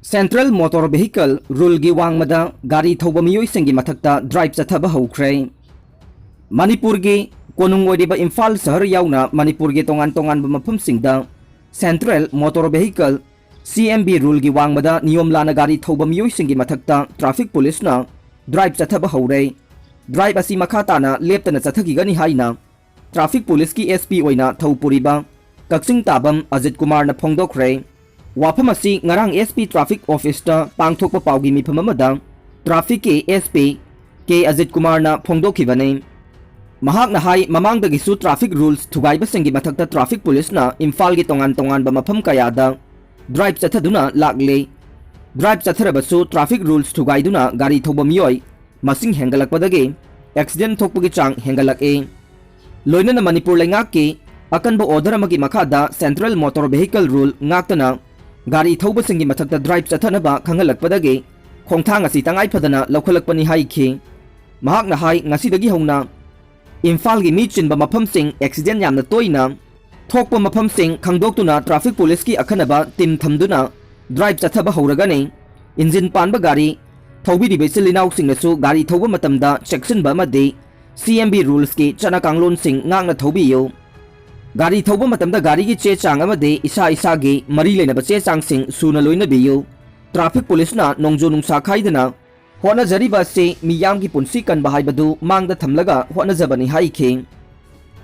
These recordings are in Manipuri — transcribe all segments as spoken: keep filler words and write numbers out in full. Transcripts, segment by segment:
Central Motor Vehicle Ruleꯒꯤ ꯋꯥꯡꯃꯗ ꯒꯥꯔꯤ ꯊꯧꯕ ꯃꯤꯑꯣꯏꯁꯤꯡꯒꯤ ꯃꯊꯛꯇ ꯗ꯭ꯔꯥꯏꯚ ꯆꯠꯊꯕ ꯍꯧꯈ꯭ꯔꯦ꯫ ꯃꯅꯤꯄꯨꯔꯒꯤ ꯀꯣꯅꯨꯡ ꯑꯣꯏꯔꯤꯕ ꯏꯝꯐꯥꯜ ꯁꯍꯔ ꯌꯥꯎꯅ ꯃꯅꯤꯄꯨꯔꯒꯤ ꯇꯣꯉꯥꯟ ꯇꯣꯉꯥꯟꯕ ꯃꯐꯝꯁꯤꯡꯗ Central Motor Vehicle, C M V, Ruleꯒꯤ ꯋꯥꯡꯃꯗ ꯅꯤꯌꯣꯝ ꯂꯥꯟꯅ ꯒꯥꯔꯤ ꯊꯧꯕ ꯃꯤꯑꯣꯏꯁꯤꯡꯒꯤ ꯃꯊꯛꯇ ꯇ꯭ꯔꯥꯐꯤꯛ ꯄꯨꯂꯤꯁꯅ ꯗ꯭ꯔꯥꯏꯚ ꯆꯠꯊꯕ ꯍꯧꯔꯦ꯫ ꯗ꯭ꯔꯥꯏꯚ ꯑꯁꯤ ꯃꯈꯥ ꯇꯥꯅ ꯂꯦꯞꯇꯅ ꯆꯠꯊꯈꯤꯒꯅꯤ ꯍꯥꯏꯅ ꯇ꯭ꯔꯥꯐꯤꯛ ꯄꯨꯂꯤꯁꯀꯤ S P ꯑꯣꯏꯅ ꯊꯧ ꯄꯨꯔꯤꯕ ꯀꯛꯆꯤꯡ ꯇꯥꯕꯝ ꯑꯖꯤꯠ ꯀꯨꯃꯥꯔꯅ ꯐꯣꯡꯗꯣꯛꯈ꯭ꯔꯦ꯫ ꯋꯥꯐꯝ ꯑꯁꯤ ꯉꯔꯥꯡ S P traffic officeꯇ ꯄꯥꯡꯊꯣꯛꯄ ꯄꯥꯎꯒꯤ ꯃꯤꯐꯝ ꯑꯃꯗ ꯇ꯭ꯔꯥꯐꯤꯛꯀꯤ S P K ꯑꯖꯤꯠ ꯀꯨꯃꯥꯔꯅ ꯐꯣꯡꯗꯣꯛꯈꯤꯕꯅꯤ꯫ ꯃꯍꯥꯛꯅ ꯍꯥꯏ, ꯃꯃꯥꯡꯗꯒꯤꯁꯨ ꯇ꯭ꯔꯥꯐꯤꯛ ꯔꯨꯜꯁ ꯊꯨꯒꯥꯏꯕꯁꯤꯡꯒꯤ ꯃꯊꯛꯇ ꯇ꯭ꯔꯥꯐꯤꯛ ꯄꯨꯂꯤꯁꯅ ꯏꯝꯐꯥꯜꯒꯤ ꯇꯣꯉꯥꯟ ꯇꯣꯉꯥꯟꯕ ꯃꯐꯝ ꯀꯌꯥꯗ ꯗ꯭ꯔꯥꯏꯚ ꯆꯠꯊꯗꯨꯅ ꯂꯥꯛꯂꯤ꯫ ꯗ꯭ꯔꯥꯏꯚ ꯆꯠꯊꯔꯕꯁꯨ ꯇ꯭ꯔꯥꯐꯤꯛ ꯔꯨꯜꯁ ꯊꯨꯒꯥꯏꯗꯨꯅ ꯒꯥꯔꯤ ꯊꯧꯕ ꯃꯤꯑꯣꯏ ꯃꯁꯤꯡ ꯍꯦꯟꯒꯠꯂꯛꯄꯗꯒꯤ ꯑꯦꯛꯁꯤꯗꯦꯟ ꯊꯣꯛꯄꯒꯤ ꯆꯥꯡ ꯍꯦꯟꯒꯠꯂꯛꯏ꯫ ꯂꯣꯏꯅꯅ ꯃꯅꯤꯄꯨꯔ ꯂꯩꯉꯥꯛꯀꯤ ꯑꯀꯟꯕ ꯑꯣꯔꯗꯔ ꯑꯃꯒꯤ ꯃꯈꯥꯗ Central Motor Vehicle Rule ꯉꯥꯛꯇꯅ ꯒꯥꯔꯤ ꯊꯧꯕꯁꯤꯡꯒꯤ ꯃꯊꯛꯇ ꯗ꯭ꯔꯥꯏꯚ ꯆꯠꯊꯅꯕ ꯈꯪꯍꯜꯂꯛꯄꯗꯒꯤ ꯈꯣꯡꯊꯥꯡ ꯑꯁꯤ ꯇꯉꯥꯏ ꯐꯗꯅ ꯂꯧꯈꯠꯂꯛꯄꯅꯤ ꯍꯥꯏꯈꯤ꯫ ꯃꯍꯥꯛꯅ ꯍꯥꯏ, ꯉꯁꯤꯗꯒꯤ ꯍꯧꯅ ꯏꯝꯐꯥꯜꯒꯤ ꯃꯤ ꯆꯤꯟꯕ ꯃꯐꯝꯁꯤꯡ, ꯑꯦꯛꯁꯤꯗꯦꯟ ꯌꯥꯝꯅ ꯇꯣꯏꯅ ꯊꯣꯛꯄ ꯃꯐꯝꯁꯤꯡ ꯈꯪꯗꯣꯛꯇꯨꯅ ꯇ꯭ꯔꯥꯐꯤꯛ ꯄꯨꯂꯤꯁꯀꯤ ꯑꯈꯟꯅꯕ ꯇꯤꯝ ꯊꯝꯗꯨꯅ ꯗ꯭ꯔꯥꯏꯚ ꯆꯠꯊꯕ ꯍꯧꯔꯒꯅꯤ꯫ ꯏꯟꯖꯤꯟ ꯄꯥꯟꯕ ꯒꯥꯔꯤ ꯊꯧꯕꯤꯔꯤꯕ ꯏꯆꯤꯜ ꯏꯅꯥꯎꯁꯤꯡꯅꯁꯨ ꯒꯥꯔꯤ ꯊꯧꯕ ꯃꯇꯝꯗ ꯆꯦꯛꯁꯤꯟꯕ ꯑꯃꯗꯤ C M V ꯔꯨꯜꯁꯀꯤ ꯆꯠꯅ ꯀꯥꯡꯂꯣꯟꯁꯤꯡ ꯉꯥꯛꯅ ꯊꯧꯕꯤꯌꯨ꯫ ꯒꯥꯔꯤ ꯊꯧꯕ ꯃꯇꯝꯗ ꯒꯥꯔꯤꯒꯤ ꯆꯦ ꯆꯥꯡ ꯑꯃꯗꯤ ꯏꯁꯥ ꯏꯁꯥꯒꯤ ꯃꯔꯤ ꯂꯩꯅꯕ ꯆꯦ ꯆꯥꯡꯁꯤꯡ ꯁꯨꯅ ꯂꯣꯏꯅꯕꯤꯌꯨ꯫ ꯇ꯭ꯔꯥꯐꯤꯛ ꯄꯨꯂꯤꯁꯅ ꯅꯣꯡꯖꯨ ꯅꯨꯡꯁꯥ ꯈꯥꯏꯗꯅ ꯍꯣꯠꯅꯖꯔꯤꯕ ꯑꯁꯤ ꯃꯤꯌꯥꯝꯒꯤ ꯄꯨꯟꯁꯤ ꯀꯟꯕ ꯍꯥꯏꯕꯗꯨ ꯃꯥꯡꯗ ꯊꯝꯂꯒ ꯍꯣꯠꯅꯖꯕꯅꯤ ꯍꯥꯏꯈꯤ꯫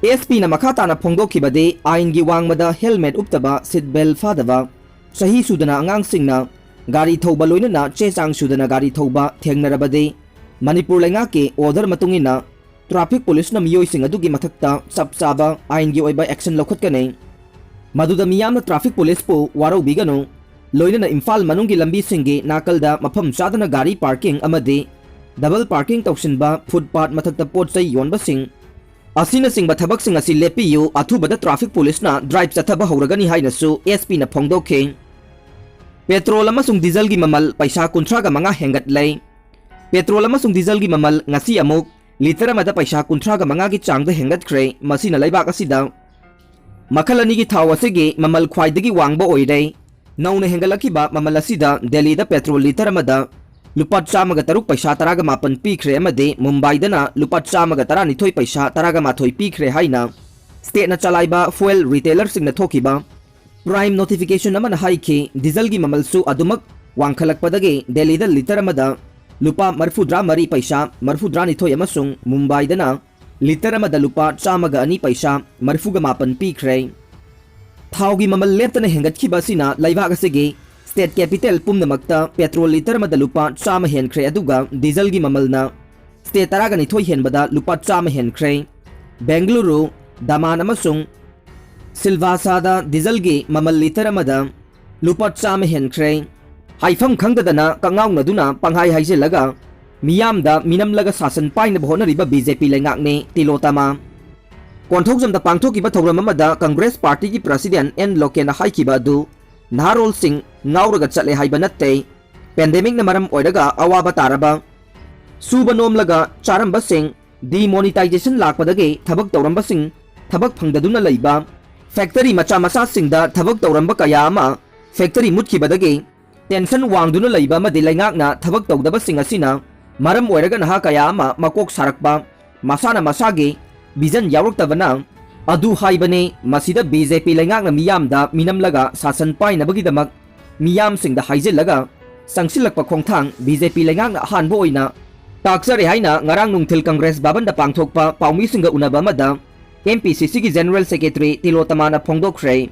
S Pꯅ ꯃꯈꯥ ꯇꯥꯅ ꯐꯣꯡꯗꯣꯛꯈꯤꯕꯗꯤ, ꯑꯥꯏꯟꯒꯤ ꯋꯥꯡꯃꯗ helmet ꯎꯞꯇꯕ, seat belt ꯐꯥꯗꯕ, ꯆꯍꯤ ꯁꯨꯗꯅ ꯑꯉꯥꯡꯁꯤꯡꯅ ꯒꯥꯔꯤ ꯊꯧꯕ, ꯂꯣꯏꯅꯅ ꯆꯦ ꯆꯥꯡ ꯁꯨꯗꯅ ꯒꯥꯔꯤ ꯊꯧꯕ ꯊꯦꯡꯅꯔꯕꯗꯤ ꯃꯅꯤꯄꯨꯔ ꯂꯩꯉꯥꯛꯀꯤ ꯑꯣꯔꯗꯔ ꯃꯇꯨꯡ ꯏꯟꯅ ꯇ꯭ꯔꯥꯐꯤꯛ ꯄꯨꯂꯤꯁꯅ ꯃꯤꯑꯣꯏꯁꯤꯡ ꯑꯗꯨꯒꯤ ꯃꯊꯛꯇ ꯆꯞ ꯆꯥꯕ ꯑꯥꯏꯟꯒꯤ ꯑꯣꯏꯕ action ꯂꯧꯈꯠꯀꯅꯤ꯫ ꯃꯗꯨꯗ ꯃꯤꯌꯥꯝꯅ ꯇ꯭ꯔꯥꯐꯤꯛ ꯄꯨꯂꯤꯁꯄꯨ ꯋꯥꯔꯧꯕꯤꯒꯅꯨ꯫ ꯂꯣꯏꯅꯅ ꯏꯝꯐꯥꯜ ꯃꯅꯨꯡꯒꯤ ꯂꯝꯕꯤꯁꯤꯡꯒꯤ ꯅꯥꯀꯜꯗ ꯃꯐꯝ ꯆꯥꯗꯅ ꯒꯥꯔꯤ parking ꯑꯃꯗꯤ double parking ꯇꯧꯁꯤꯟꯕ, ꯐꯨꯠꯄꯥꯠ ꯃꯊꯛꯇ ꯄꯣꯠ ꯆꯩ ꯌꯣꯟꯕꯁꯤꯡ ꯑꯁꯤꯅꯆꯤꯡꯕ ꯊꯕꯛꯁꯤꯡ ꯑꯁꯤ ꯂꯦꯞꯄꯤꯌꯨ꯫ ꯑꯊꯨꯕꯗ ꯇ꯭ꯔꯥꯐꯤꯛ ꯄꯨꯂꯤꯁꯅ ꯗ꯭ꯔꯥꯏꯚ ꯆꯠꯊꯕ ꯍꯧꯔꯒꯅꯤ ꯍꯥꯏꯅꯁꯨ S Pꯅ ꯐꯣꯡꯗꯣꯛꯈꯤ꯫ ꯄꯦꯇ꯭ꯔꯣꯜ ꯑꯃꯁꯨꯡ ꯗꯤꯖꯜꯒꯤ ꯃꯃꯜ ꯄꯩꯁꯥ ꯀꯨꯟꯊ꯭ꯔꯥꯒ ꯃꯉꯥ ꯍꯦꯟꯒꯠꯂꯦ꯫ ꯄꯦꯇ꯭ꯔꯣꯜ ꯑꯃꯁꯨꯡ ꯗꯤꯖꯜꯒꯤ ꯃꯃꯜ ꯉꯁꯤ ꯑꯃꯨꯛ ꯂꯤꯇꯔ ꯑꯃꯗ ꯄꯩꯁꯥ ꯀꯨꯟꯊ꯭ꯔꯥꯒ ꯃꯉꯥꯒꯤ ꯆꯥꯡꯗ ꯍꯦꯟꯒꯠꯈ꯭ꯔꯦ꯫ ꯃꯁꯤꯅ ꯂꯩꯕꯥꯛ ꯑꯁꯤꯗ ꯃꯈꯜ ꯑꯅꯤꯒꯤ ꯊꯥꯎ ꯑꯁꯤꯒꯤ ꯃꯃꯜ ꯈ꯭ꯋꯥꯏꯗꯒꯤ ꯋꯥꯡꯕ ꯑꯣꯏꯔꯦ꯫ ꯅꯧꯅ ꯍꯦꯟꯒꯠꯂꯛꯈꯤꯕ ꯃꯃꯜ ꯑꯁꯤꯗ ꯗꯦꯜꯂꯤꯗ ꯄꯦꯇ꯭ꯔꯣꯜ ꯂꯤꯇꯔ ꯑꯃꯗ ꯂꯨꯄꯥ ꯆꯥꯝꯃꯒ ꯇꯔꯨꯛ ꯄꯩꯁꯥ ꯇꯔꯥꯒ ꯃꯥꯄꯟ ꯄꯤꯈ꯭ꯔꯦ ꯑꯃꯗꯤ ꯃꯨꯝꯕꯥꯏꯗꯅ ꯂꯨꯄꯥ ꯆꯥꯝꯃꯒ ꯇꯔꯥꯅꯤꯊꯣꯏ ꯄꯩꯁꯥ ꯇꯔꯥꯒ ꯃꯥꯊꯣꯏ ꯄꯤꯈ꯭ꯔꯦ ꯍꯥꯏꯅ ꯁ꯭ꯇꯦꯠꯅ ꯆꯂꯥꯏꯕ ꯐ꯭ꯌꯨꯑꯦꯜ ꯔꯤꯇꯦꯂꯔꯁꯤꯡꯅ ꯊꯣꯛꯈꯤꯕ ꯄ꯭ꯔꯥꯏꯝ ꯅꯣꯇꯤꯐꯤꯀꯦꯁꯟ ꯑꯃꯅ ꯍꯥꯏꯈꯤ꯫ ꯗꯤꯖꯜꯒꯤ ꯃꯃꯜꯁꯨ ꯑꯗꯨꯃꯛ ꯋꯥꯡꯈꯠꯂꯛꯄꯗꯒꯤ ꯗꯦꯜꯂꯤꯗ ꯂꯤꯇꯔ ꯑꯃꯗ ꯂꯨꯄꯥ ꯃꯔꯤꯐꯨꯇꯔꯥ ꯃꯔꯤ ꯄꯩꯁꯥ ꯃꯔꯤꯐꯨꯇꯔꯥꯅꯤꯊꯣꯏ ꯑꯃꯁꯨꯡ ꯃꯨꯝꯕꯥꯏꯗꯅ ꯂꯤꯇꯔ ꯑꯃꯗ ꯂꯨꯄꯥ ꯆꯥꯝꯃꯒ ꯑꯅꯤ ꯄꯩꯁꯥ ꯃꯔꯤꯐꯨꯒ ꯃꯥꯄꯟ ꯄꯤꯈ꯭ꯔꯦ꯫ ꯊꯥꯎꯒꯤ ꯃꯃꯜ ꯂꯦꯞꯇꯅ ꯍꯦꯟꯒꯠꯈꯤꯕ ꯑꯁꯤꯅ ꯂꯩꯕꯥꯛ ꯑꯁꯤꯒꯤ ꯁ꯭ꯇꯦꯠ ꯀꯦꯄꯤꯇꯦꯜ ꯄꯨꯝꯅꯃꯛꯇ ꯄꯦꯇ꯭ꯔꯣꯜ ꯂꯤꯇꯔ ꯑꯃꯗ ꯂꯨꯄꯥ ꯆꯥꯝꯃ ꯍꯦꯟꯈ꯭ꯔꯦ, ꯑꯗꯨꯒ ꯗꯤꯖꯜꯒꯤ ꯃꯃꯜꯅ ꯁ꯭ꯇꯦꯠ ꯇꯔꯥꯒ ꯅꯤꯊꯣꯏ ꯍꯦꯟꯕꯗ ꯂꯨꯄꯥ ꯆꯥꯝꯃ ꯍꯦꯟꯈ꯭ꯔꯦ꯫ ꯕꯦꯡꯒꯂꯨꯔꯨ, ꯗꯃꯥꯟ ꯑꯃꯁꯨꯡ ꯁꯤꯜꯚꯥꯁꯥꯗ ꯗꯤꯖꯜꯒꯤ ꯃꯃꯜ ꯂꯤꯇꯔ ꯑꯃꯗ ꯂꯨꯄꯥ ꯆꯥꯝꯃ ꯍꯦꯟꯈ꯭ꯔꯦ꯫ ꯍꯥꯏꯐꯝ ꯈꯪꯗꯗꯅ ꯀꯛꯉꯥꯎꯅꯗꯨꯅ ꯄꯪꯍꯥꯏ ꯍꯥꯏꯖꯤꯜꯂꯒ ꯃꯤꯌꯥꯝꯗ ꯃꯤꯅꯝꯂꯒ ꯁꯥꯁꯟ ꯄꯥꯏꯅꯕ ꯍꯣꯠꯅꯔꯤꯕ ꯕꯤ ꯖꯦ ꯄꯤ ꯂꯩꯉꯥꯛꯅꯦ ꯇꯤꯂꯣꯇꯃꯥ꯫ ꯀꯣꯟꯊꯧꯖꯝꯗ ꯄꯥꯡꯊꯣꯛꯈꯤꯕ ꯊꯧꯔꯝ ꯑꯃꯗ ꯀꯪꯒ꯭ꯔꯦꯁ ꯄꯥꯔꯇꯤꯒꯤ ꯄ꯭ꯔꯁꯤꯗꯦꯟꯠ ꯑꯦꯟ ꯂꯣꯀꯦꯟꯅ ꯍꯥꯏꯈꯤꯕ ꯑꯗꯨ ꯅꯍꯥꯔꯣꯜꯁꯤꯡ ꯉꯥꯎꯔꯒ ꯆꯠꯂꯦ ꯍꯥꯏꯕ ꯅꯠꯇꯦ꯫ ꯄꯦꯟꯗꯦꯃꯤꯛꯅ ꯃꯔꯝ ꯑꯣꯏꯔꯒ ꯑꯋꯥꯕ ꯇꯥꯔꯕ, ꯁꯨꯕ ꯅꯣꯝꯂꯒ ꯆꯥꯔꯝꯕꯁꯤꯡ, ꯗꯤꯃꯣꯅꯤꯇꯥꯏꯖꯦꯁꯟ ꯂꯥꯛꯄꯗꯒꯤ ꯊꯕꯛ ꯇꯧꯔꯝꯕꯁꯤꯡ ꯊꯕꯛ ꯐꯪꯗꯗꯨꯅ ꯂꯩꯕ, ꯐꯦꯛꯇꯔꯤ ꯃꯆꯥ ꯃꯆꯥꯁꯤꯡꯗ ꯊꯕꯛ ꯇꯧꯔꯝꯕ ꯀꯌꯥ ꯑꯃ ꯐꯦꯛꯇꯔꯤ ꯃꯨꯠꯈꯤꯕꯗꯒꯤ ꯇꯦꯟꯁꯟ ꯋꯥꯡꯗꯨꯅ ꯂꯩꯕ ꯑꯃꯗꯤ ꯂꯩꯉꯥꯛꯅ ꯊꯕꯛ ꯇꯧꯗꯕꯁꯤꯡ ꯑꯁꯤꯅ ꯃꯔꯝ ꯑꯣꯏꯔꯒ ꯅꯍꯥ ꯀꯌꯥ ꯑꯃ ꯃꯀꯣꯛ ꯁꯥꯔꯛꯄ, ꯃꯁꯥꯅ ꯃꯁꯥꯒꯤ ꯚꯤꯖꯟ ꯌꯥꯎꯔꯛꯇꯕꯅ ꯑꯗꯨ ꯍꯥꯏꯕꯅꯤ꯫ ꯃꯁꯤꯗ ꯕꯤ ꯖꯦ ꯄꯤ ꯂꯩꯉꯥꯛꯅ ꯃꯤꯌꯥꯝꯗ ꯃꯤꯅꯝꯂꯒ ꯁꯥꯁꯟ ꯄꯥꯏꯅꯕꯒꯤꯗꯃꯛ ꯃꯤꯌꯥꯝꯁꯤꯡꯗ ꯍꯥꯏꯖꯤꯜꯂꯒ ꯆꯪꯁꯤꯜꯂꯛꯄ ꯈꯣꯡꯊꯥꯡ ꯕꯤ ꯖꯦ ꯄꯤ ꯂꯩꯉꯥꯛꯅ ꯑꯍꯥꯟꯕ ꯑꯣꯏꯅ ꯇꯥꯛꯆꯔꯦ ꯍꯥꯏꯅ ꯉꯔꯥꯡ ꯅꯨꯡꯊꯤꯜ ꯀꯪꯒ꯭ꯔꯦꯁ ꯚꯕꯟꯗ ꯄꯥꯡꯊꯣꯛꯄ ꯄꯥꯎꯃꯤꯁꯤꯡꯒ ꯎꯅꯕ ꯑꯃꯗ ꯑꯦꯝ ꯄꯤ ꯁꯤ ꯁꯤꯒꯤ ꯖꯦꯅꯔꯦꯜ ꯁꯦꯀ꯭ꯔꯦꯇꯔꯤ ꯇꯤꯂꯣꯇꯃꯥꯅ ꯐꯣꯡꯗꯣꯛꯈ꯭ꯔꯦ꯫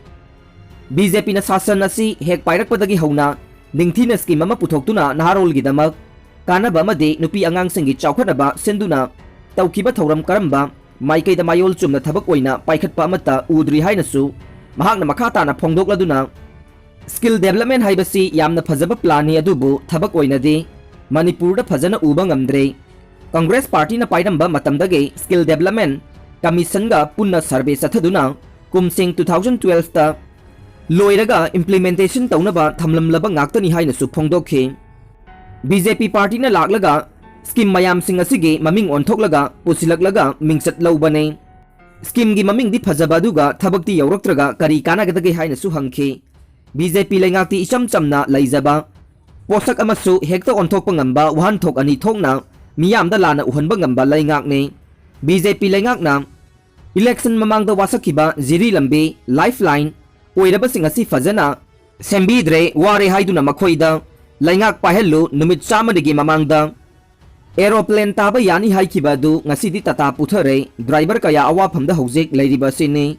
ꯕꯤ ꯖꯦ ꯄꯤꯅ ꯁꯥꯁꯟ ꯑꯁꯤ ꯍꯦꯛ ꯄꯥꯏꯔꯛꯄꯗꯒꯤ ꯍꯧꯅ ꯅꯤꯡꯊꯤꯅ ꯁ꯭ꯀꯤꯝ ꯑꯃ ꯄꯨꯊꯣꯛꯇꯨꯅ ꯅꯍꯥꯔꯣꯜꯒꯤꯗꯃꯛ ꯀꯥꯟꯅꯕ ꯑꯃꯗꯤ ꯅꯨꯄꯤ ꯑꯉꯥꯡꯁꯤꯡꯒꯤ ꯆꯥꯎꯈꯠꯅꯕ ꯁꯤꯟꯗꯨꯅ ꯇꯧꯈꯤꯕ ꯊꯧꯔꯝ ꯀꯔꯝꯕ ꯃꯥꯏꯀꯩꯗ ꯃꯥꯌꯣꯜ ꯆꯨꯝꯅ ꯊꯕꯛ ꯑꯣꯏꯅ ꯄꯥꯏꯈꯠꯄ ꯑꯃꯠꯇ ꯎꯗ꯭ꯔꯤ ꯍꯥꯏꯅꯁꯨ ꯃꯍꯥꯛꯅ ꯃꯈꯥ ꯇꯥꯅ ꯐꯣꯡꯗꯣꯛꯂꯗꯨꯅ, ꯁ꯭ꯀꯤꯜ ꯗꯦꯕꯂꯞꯃꯦꯟ ꯍꯥꯏꯕꯁꯤ ꯌꯥꯝꯅ ꯐꯖꯕ ꯄ꯭ꯂꯥꯟꯅꯤ, ꯑꯗꯨꯕꯨ ꯊꯕꯛ ꯑꯣꯏꯅꯗꯤ ꯃꯅꯤꯄꯨꯔꯗ ꯐꯖꯅ ꯎꯕ ꯉꯝꯗ꯭ꯔꯦ꯫ ꯀꯪꯒ꯭ꯔꯦꯁ ꯄꯥꯔꯇꯤꯅ ꯄꯥꯏꯔꯝꯕ ꯃꯇꯝꯗꯒꯤ ꯁ꯭ꯀꯤꯜ ꯗꯦꯕꯂꯞꯃꯦꯟ ꯀꯃꯤꯁꯟꯒ ꯄꯨꯟꯅ ꯁꯔꯚꯦ ꯆꯠꯊꯗꯨꯅ ꯀꯨꯝꯁꯤꯡ ꯇꯨ ꯊꯥꯎꯖꯟ ꯇꯨꯋꯦꯜꯐꯇ ꯂꯣꯏꯔꯒ ꯏꯝꯄ꯭ꯂꯤꯃꯦꯟꯇꯦꯁꯟ ꯇꯧꯅꯕ ꯊꯝꯂꯝꯂꯕ ꯉꯥꯛꯇꯅꯤ ꯍꯥꯏꯅꯁꯨ ꯐꯣꯡꯗꯣꯛꯈꯤ꯫ ꯕꯤ ꯖꯦ ꯄꯤ ꯄꯥꯔꯇꯤꯅ ꯂꯥꯛꯂꯒ ꯁ꯭ꯀꯤꯝ ꯃꯌꯥꯝꯁꯤꯡ ꯑꯁꯤꯒꯤ ꯃꯃꯤꯡ ꯑꯣꯟꯊꯣꯛꯂꯒ ꯄꯨꯁꯤꯜꯂꯛꯂꯒ ꯃꯤꯡꯆꯠ ꯂꯧꯕꯅꯤ꯫ ꯁ꯭ꯀꯤꯝꯒꯤ ꯃꯃꯤꯡꯗꯤ ꯐꯖꯕ, ꯑꯗꯨꯒ ꯊꯕꯛꯇꯤ ꯌꯧꯔꯛꯇ꯭ꯔꯒ ꯀꯔꯤ ꯀꯥꯟꯅꯒꯗꯒꯦ ꯍꯥꯏꯅꯁꯨ ꯍꯪꯈꯤ꯫ ꯕꯤ ꯖꯦ ꯄꯤ ꯂꯩꯉꯥꯛꯇꯤ ꯏꯆꯝ ꯆꯝꯅ ꯂꯩꯖꯕ, ꯄꯣꯠꯁꯛ ꯑꯃꯁꯨ ꯍꯦꯛꯇ ꯑꯣꯟꯊꯣꯛꯄ ꯉꯝꯕ ꯋꯥꯍꯟꯊꯣꯛ ꯑꯅꯤ ꯊꯣꯛꯅ ꯃꯤꯌꯥꯝꯗ ꯂꯥꯟꯅ ꯎꯍꯟꯕ ꯉꯝꯕ ꯂꯩꯉꯥꯛꯅꯤ꯫ ꯕꯤ ꯖꯦ ꯄꯤ ꯂꯩꯉꯥꯛꯅ ꯏꯂꯦꯛꯁꯟ ꯃꯃꯥꯡꯗ ꯋꯥꯁꯛꯈꯤꯕ ꯖꯤꯔꯤ ꯂꯝꯕꯤ, ꯂꯥꯏꯐ ꯂꯥꯏꯟ ꯑꯣꯏꯔꯕꯁꯤꯡ ꯑꯁꯤ ꯐꯖꯅ ꯁꯦꯝꯕꯤꯗ꯭ꯔꯦ, ꯋꯥꯔꯦ ꯍꯥꯏꯗꯨꯅ ꯃꯈꯣꯏꯗ ꯂꯩꯉꯥꯛ ꯄꯥꯏꯍꯜꯂꯨ, ꯅꯨꯃꯤꯠ ꯆꯥꯝꯃꯗꯒꯤ ꯃꯃꯥꯡꯗ ꯑꯦꯔꯣꯄ꯭ꯂꯦꯟ ꯇꯥꯕ ꯌꯥꯅꯤ ꯍꯥꯏꯈꯤꯕ ꯑꯗꯨ ꯉꯁꯤꯗꯤ ꯇꯥꯇꯥ ꯄꯨꯊꯔꯦ꯫ ꯗ꯭ꯔꯥꯏꯚꯔ ꯀꯌꯥ ꯑꯋꯥꯐꯝꯗ ꯍꯧꯖꯤꯛ ꯂꯩꯔꯤꯕ ꯑꯁꯤꯅꯤ꯫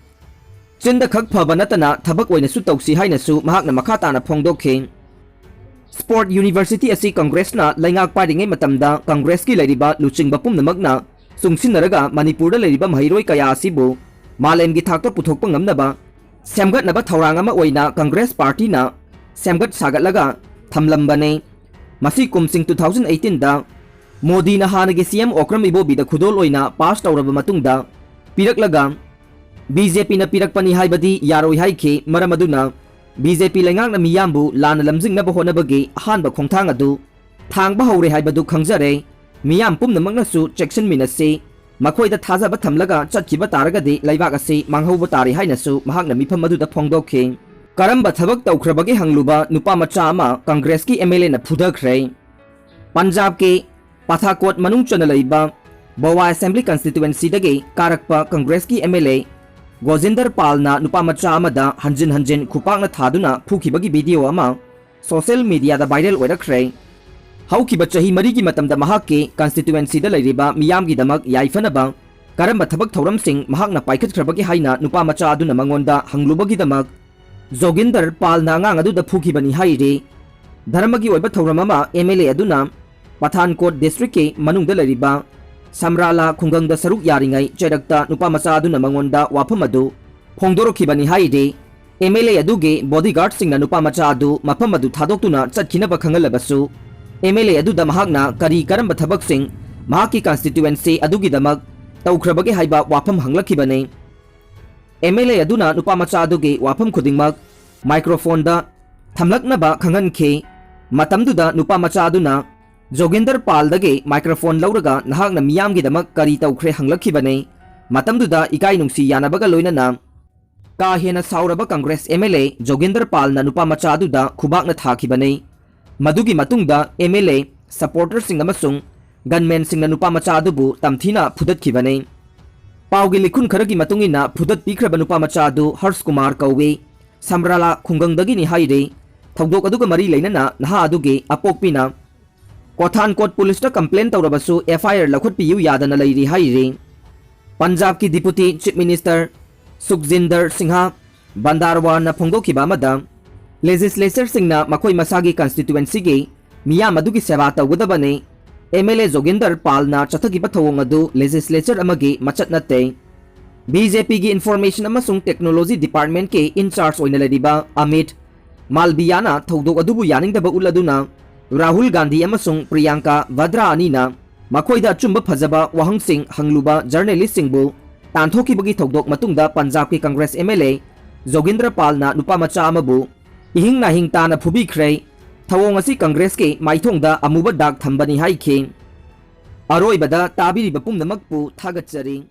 ꯆꯤꯟꯗ ꯈꯛ ꯐꯕ ꯅꯠꯇꯅ ꯊꯕꯛ ꯑꯣꯏꯅꯁꯨ ꯇꯧꯁꯤ ꯍꯥꯏꯅꯁꯨ ꯃꯍꯥꯛꯅ ꯃꯈꯥ ꯇꯥꯅ ꯐꯣꯡꯗꯣꯛꯈꯤ꯫ ꯁ꯭ꯄꯣꯔꯠ ꯌꯨꯅꯤꯚꯔꯁꯤꯇꯤ ꯑꯁꯤ ꯀꯪꯒ꯭ꯔꯦꯁꯅ ꯂꯩꯉꯥꯛ ꯄꯥꯏꯔꯤꯉꯩ ꯃꯇꯝꯗ ꯀꯪꯒ꯭ꯔꯦꯁꯀꯤ ꯂꯩꯔꯤꯕ ꯂꯨꯆꯤꯡꯕ ꯄꯨꯝꯅꯃꯛꯅ ꯆꯨꯡꯁꯤꯟꯅꯔꯒ ꯃꯅꯤꯄꯨꯔꯗ ꯂꯩꯔꯤꯕ ꯃꯍꯩꯔꯣꯏ ꯀꯌꯥ ꯑꯁꯤꯕꯨ ꯃꯥꯂꯦꯝꯒꯤ ꯊꯥꯛꯇ ꯄꯨꯊꯣꯛꯄ ꯉꯝꯅꯕ ꯁꯦꯝꯒꯠꯅꯕ ꯊꯧꯔꯥꯡ ꯑꯃ ꯑꯣꯏꯅ ꯀꯪꯒ꯭ꯔꯦꯁ ꯄꯥꯔꯇꯤꯅ ꯁꯦꯝꯒꯠ ꯁꯥꯒꯠꯂꯒ ꯊꯝꯂꯝꯕꯅꯤ꯫ ꯃꯁꯤ ꯀꯨꯝꯁꯤꯡ two thousand eighteenꯗ ꯃꯣꯗꯤꯅ ꯍꯥꯟꯅꯒꯤ ꯁꯤ ꯑꯦꯝ ꯑꯣꯀ꯭ꯔꯝ ꯏꯕꯣꯕꯤꯗ ꯈꯨꯗꯣꯜ ꯑꯣꯏꯅ ꯄꯥꯁ ꯇꯧꯔꯕ ꯃꯇꯨꯡꯗ ꯄꯤꯔꯛꯂꯒ ꯕꯤ ꯖꯦ ꯄꯤꯅ ꯄꯤꯔꯛꯄꯅꯤ ꯍꯥꯏꯕꯗꯤ ꯌꯥꯔꯣꯏ ꯍꯥꯏꯈꯤ꯫ ꯃꯔꯝ ꯑꯗꯨꯅ ꯕꯤ ꯖꯦ ꯄꯤ ꯂꯩꯉꯥꯛꯅ ꯃꯤꯌꯥꯝꯕꯨ ꯂꯥꯟꯅ ꯂꯝꯖꯤꯡꯅꯕ ꯍꯣꯠꯅꯕꯒꯤ ꯑꯍꯥꯟꯕ ꯈꯣꯡꯊꯥꯡ ꯑꯗꯨ ꯊꯥꯡꯕ ꯍꯧꯔꯦ ꯍꯥꯏꯕꯗꯨ ꯈꯪꯖꯔꯦ꯫ ꯃꯤꯌꯥꯝ ꯄꯨꯝꯅꯃꯛꯅꯁꯨ ꯆꯦꯛꯁꯤꯟꯃꯤꯟꯅꯁꯤ꯫ ꯃꯈꯣꯏꯗ ꯊꯥꯖꯕ ꯊꯝꯂꯒ ꯆꯠꯈꯤꯕ ꯇꯥꯔꯒꯗꯤ ꯂꯩꯕꯥꯛ ꯑꯁꯤ ꯃꯥꯡꯍꯧꯕ ꯇꯥꯔꯦ ꯍꯥꯏꯅꯁꯨ ꯃꯍꯥꯛꯅ ꯃꯤꯐꯝ ꯑꯗꯨꯗ ꯐꯣꯡꯗꯣꯛꯈꯤ꯫ ꯀꯔꯝꯕ ꯊꯕꯛ ꯇꯧꯈ꯭ꯔꯕꯒꯦ ꯍꯪꯂꯨꯕ ꯅꯨꯄꯥ ꯃꯆꯥ ꯑꯃ ꯀꯪꯒ꯭ꯔꯦꯁꯀꯤ ꯑꯦꯝ ꯑꯦꯜ ꯑꯦꯅ ꯐꯨꯊꯈ꯭ꯔꯦ꯫ ꯄꯟꯖꯥꯕꯀꯤ ꯄꯊꯥꯀꯣꯠ ꯃꯅꯨꯡ ꯆꯟꯅ ꯂꯩꯕ ꯕꯋꯥ ꯑꯦꯁꯦꯝꯕ꯭ꯂꯤ ꯀꯟꯁꯇꯤꯇ꯭ꯋꯦꯟꯁꯤꯗꯒꯤ ꯀꯥꯔꯛꯄ ꯀꯪꯒ꯭ꯔꯦꯁꯀꯤ ꯑꯦꯝ ꯑꯦꯜ ꯑꯦ ꯒꯣꯖꯤꯟꯗꯔ ꯄꯥꯜꯅ ꯅꯨꯄꯥ ꯃꯆꯥ ꯑꯃꯗ ꯍꯟꯖꯤꯟ ꯍꯟꯖꯤꯟ ꯈꯨꯄꯥꯛꯅ ꯊꯥꯗꯨꯅ ꯐꯨꯈꯤꯕꯒꯤ ꯚꯤꯗꯤꯑꯣ ꯑꯃ ꯁꯣꯁꯤꯌꯦꯜ ꯃꯤꯗꯤꯌꯥꯗ ꯚꯥꯏꯔꯦꯜ ꯑꯣꯏꯔꯛꯈ꯭ꯔꯦ꯫ ꯍꯧꯈꯤꯕ ꯆꯍꯤ ꯃꯔꯤꯒꯤ ꯃꯇꯝꯗ ꯃꯍꯥꯛꯀꯤ ꯀꯟꯁꯇꯤꯇ꯭ꯋꯦꯟꯁꯤꯗ ꯂꯩꯔꯤꯕ ꯃꯤꯌꯥꯝꯒꯤꯗꯃꯛ ꯌꯥꯏꯐꯅꯕ ꯀꯔꯝꯕ ꯊꯕꯛ ꯊꯧꯔꯝꯁꯤꯡ ꯃꯍꯥꯛꯅ ꯄꯥꯏꯈꯠꯈ꯭ꯔꯕꯒꯦ ꯍꯥꯏꯅ ꯅꯨꯄꯥ ꯃꯆꯥ ꯑꯗꯨꯅ ꯃꯉꯣꯟꯗ ꯍꯪꯂꯨꯕꯒꯤꯗꯃꯛ ꯖꯣꯒꯤꯟꯗꯔ ꯄꯥꯜꯅ ꯑꯉꯥꯡ ꯑꯗꯨꯗ ꯐꯨꯈꯤꯕꯅꯤ ꯍꯥꯏꯔꯤ꯫ ꯙꯔꯃꯒꯤ ꯑꯣꯏꯕ ꯊꯧꯔꯝ ꯑꯃ ꯑꯦꯝ ꯑꯦꯜ ꯑꯦ ꯑꯗꯨꯅ ꯄꯊꯥꯟꯀꯣꯠ ꯗꯤꯁꯇ꯭ꯔꯤꯛꯀꯤ ꯃꯅꯨꯡꯗ ꯂꯩꯔꯤꯕ ꯁꯝꯔꯥꯂꯥ ꯈꯨꯡꯒꯪꯗ ꯁꯔꯨꯛ ꯌꯥꯔꯤꯉꯩ ꯆꯩꯔꯛꯇ ꯅꯨꯄꯥ ꯃꯆꯥ ꯑꯗꯨꯅ ꯃꯉꯣꯟꯗ ꯋꯥꯐꯝ ꯑꯗꯨ ꯐꯣꯡꯗꯣꯔꯛꯈꯤꯕꯅꯤ ꯍꯥꯏꯔꯤ꯫ ꯑꯦꯝ ꯑꯦꯜ ꯑꯦ ꯑꯗꯨꯒꯤ ꯕꯣꯗꯤꯒꯥꯔꯗꯁꯤꯡꯅ ꯅꯨꯄꯥ ꯃꯆꯥ ꯑꯗꯨ ꯃꯐꯝ ꯑꯗꯨ ꯊꯥꯗꯣꯛꯇꯨꯅ ꯆꯠꯈꯤꯅꯕ ꯈꯪꯍꯜꯂꯕꯁꯨ, ꯑꯦꯝ ꯑꯦꯜ ꯑꯦ ꯑꯗꯨꯗ ꯃꯍꯥꯛꯅ ꯀꯔꯤ ꯀꯔꯝꯕ ꯊꯕꯛꯁꯤꯡ ꯃꯍꯥꯛꯀꯤ ꯀꯟꯁꯇꯤꯇ꯭ꯋꯦꯟꯁꯤ ꯑꯗꯨꯒꯤꯗꯃꯛ ꯇꯧꯈ꯭ꯔꯕꯒꯦ ꯍꯥꯏꯕ ꯋꯥꯐꯝ ꯍꯪꯂꯛꯈꯤꯕꯅꯤ꯫ ꯑꯦꯝ ꯑꯦꯜ ꯑꯦ ꯑꯗꯨꯅ ꯅꯨꯄꯥ ꯃꯆꯥ ꯑꯗꯨꯒꯤ ꯋꯥꯐꯝ ꯈꯨꯗꯤꯡꯃꯛ ꯃꯥꯏꯀ꯭ꯔꯣꯐꯣꯟꯗ ꯊꯝꯂꯛꯅꯕ ꯈꯪꯍꯟꯈꯤ꯫ ꯃꯇꯝꯗꯨꯗ ꯅꯨꯄꯥ ꯃꯆꯥ ꯑꯗꯨꯅ ꯖꯣꯒꯤꯟꯗꯔ ꯄꯥꯜꯗꯒꯤ ꯃꯥꯏꯀ꯭ꯔꯣꯐꯣꯟ ꯂꯧꯔꯒ ꯅꯍꯥꯛꯅ ꯃꯤꯌꯥꯝꯒꯤꯗꯃꯛ ꯀꯔꯤ ꯇꯧꯈ꯭ꯔꯦ ꯍꯪꯂꯛꯈꯤꯕꯅꯤ꯫ ꯃꯇꯝꯗꯨꯗ ꯏꯀꯥꯏ ꯅꯨꯡꯁꯤ ꯌꯥꯅꯕꯒ ꯂꯣꯏꯅꯅ ꯀꯥ ꯍꯦꯟꯅ ꯁꯥꯎꯔꯕ ꯀꯪꯒ꯭ꯔꯦꯁ MLA ꯖꯣꯒꯤꯟꯗꯔ ꯄꯥꯜꯅ ꯅꯨꯄꯥ ꯃꯆꯥ ꯑꯗꯨꯗ ꯈꯨꯕꯥꯛꯅ ꯊꯥꯈꯤꯕꯅꯤ꯫ ꯃꯗꯨꯒꯤ ꯃꯇꯨꯡꯗ MLA, supporterꯁꯤꯡ ꯑꯃꯁꯨꯡ gunmanꯁꯤꯡꯅ ꯅꯨꯄꯥ ꯃꯆꯥ ꯑꯗꯨꯕꯨ ꯇꯝꯊꯤꯅ ꯐꯨꯗꯠꯈꯤꯕꯅꯤ꯫ ꯄꯥꯎꯒꯤ ꯂꯤꯈꯨꯟ ꯈꯔꯒꯤ ꯃꯇꯨꯡ ꯏꯟꯅ ꯐꯨꯗꯠꯄꯤꯈ꯭ꯔꯕ ꯅꯨꯄꯥ ꯃꯆꯥ ꯑꯗꯨ ꯍꯔꯁ ꯀꯨꯃꯥꯔ ꯀꯧꯏ꯫ ꯁꯝꯔꯥꯂꯥ ꯈꯨꯡꯒꯪꯗꯒꯤꯅꯤ ꯍꯥꯏꯔꯤ꯫ ꯊꯧꯗꯣꯛ ꯑꯗꯨꯒ ꯃꯔꯤ ꯂꯩꯅꯅ ꯅꯍꯥ ꯑꯗꯨꯒꯤ ꯑꯄꯣꯛꯄꯤꯅ ꯀꯣꯊꯥꯟꯀꯣꯠ ꯄꯨꯂꯤꯁꯇ complain ꯇꯧꯔꯕꯁꯨ FIR ꯂꯧꯈꯠꯄꯤꯌꯨ ꯌꯥꯗꯅ ꯂꯩꯔꯤ ꯍꯥꯏꯔꯤ꯫ ꯄꯟꯖꯥꯕꯀꯤ Deputy Chief Minister ꯁꯨꯈꯖꯤꯟꯗꯔ ꯁꯤꯡꯍ ꯕꯟꯗꯥꯔꯋꯥꯅ ꯐꯣꯡꯗꯣꯛꯈꯤꯕ ꯑꯃꯗ, legislatorꯁꯤꯡꯅ ꯃꯈꯣꯏ ꯃꯁꯥꯒꯤ constituencyꯒꯤ ꯃꯤꯌꯥꯝ ꯑꯗꯨꯒꯤ ꯁꯦꯕꯥ ꯇꯧꯒꯗꯕꯅꯤ꯫ MLA ꯖꯣꯒꯤꯟꯗꯔ ꯄꯥꯜꯅ ꯆꯠꯊꯈꯤꯕ ꯊꯧꯑꯣꯡ ꯑꯗꯨ legislator ꯑꯃꯒꯤ ꯃꯆꯠ ꯅꯠꯇꯦ꯫ BJPꯒꯤ Information ꯑꯃꯁꯨꯡ Technology Departmentꯀꯤ in charge ꯑꯣꯏꯅ ꯂꯩꯔꯤꯕ ꯑꯃꯤꯠ ꯃꯥꯜꯕꯤꯌꯥꯅ ꯊꯧꯗꯣꯛ ꯑꯗꯨꯕꯨ ꯌꯥꯅꯤꯡꯗꯕ ꯎꯠꯂꯗꯨꯅ ꯔꯥꯍꯨꯜ ꯒꯥꯟꯙꯤ ꯑꯃꯁꯨꯡ ꯄ꯭ꯔꯤꯌꯥꯡꯀꯥ ꯚꯗ꯭ꯔꯥ ꯑꯅꯤꯅ ꯃꯈꯣꯏꯗ ꯑꯆꯨꯝꯕ ꯐꯖꯕ ꯋꯥꯍꯪꯁꯤꯡ ꯍꯪꯂꯨꯕ journalistꯁꯤꯡꯕꯨ ꯇꯥꯟꯊꯣꯛꯈꯤꯕꯒꯤ ꯊꯧꯗꯣꯛ ꯃꯇꯨꯡꯗ ꯄꯟꯖꯥꯕꯀꯤ ꯀꯪꯒ꯭ꯔꯦꯁ MLA ꯖꯣꯒꯤꯟꯗ꯭ꯔ ꯄꯥꯜꯅ ꯅꯨꯄꯥ ꯃꯆꯥ ꯑꯃꯕꯨ ꯏꯍꯤꯡ ꯅꯥꯍꯤꯡ ꯇꯥꯅ ꯐꯨꯕꯤꯈ꯭ꯔꯦ꯫ ꯊꯧꯑꯣꯡ ꯑꯁꯤ ꯀꯪꯒ꯭ꯔꯦꯁꯀꯤ ꯃꯥꯏꯊꯣꯡꯗ ꯑꯃꯨꯕ ꯗꯥꯛ ꯊꯝꯕꯅꯤ ꯍꯥꯏꯈꯤ꯫ ꯑꯔꯣꯏꯕꯗ ꯇꯥꯕꯤꯔꯤꯕ ꯄꯨꯝꯅꯃꯛꯄꯨ ꯊꯥꯒꯠꯆꯔꯤ꯫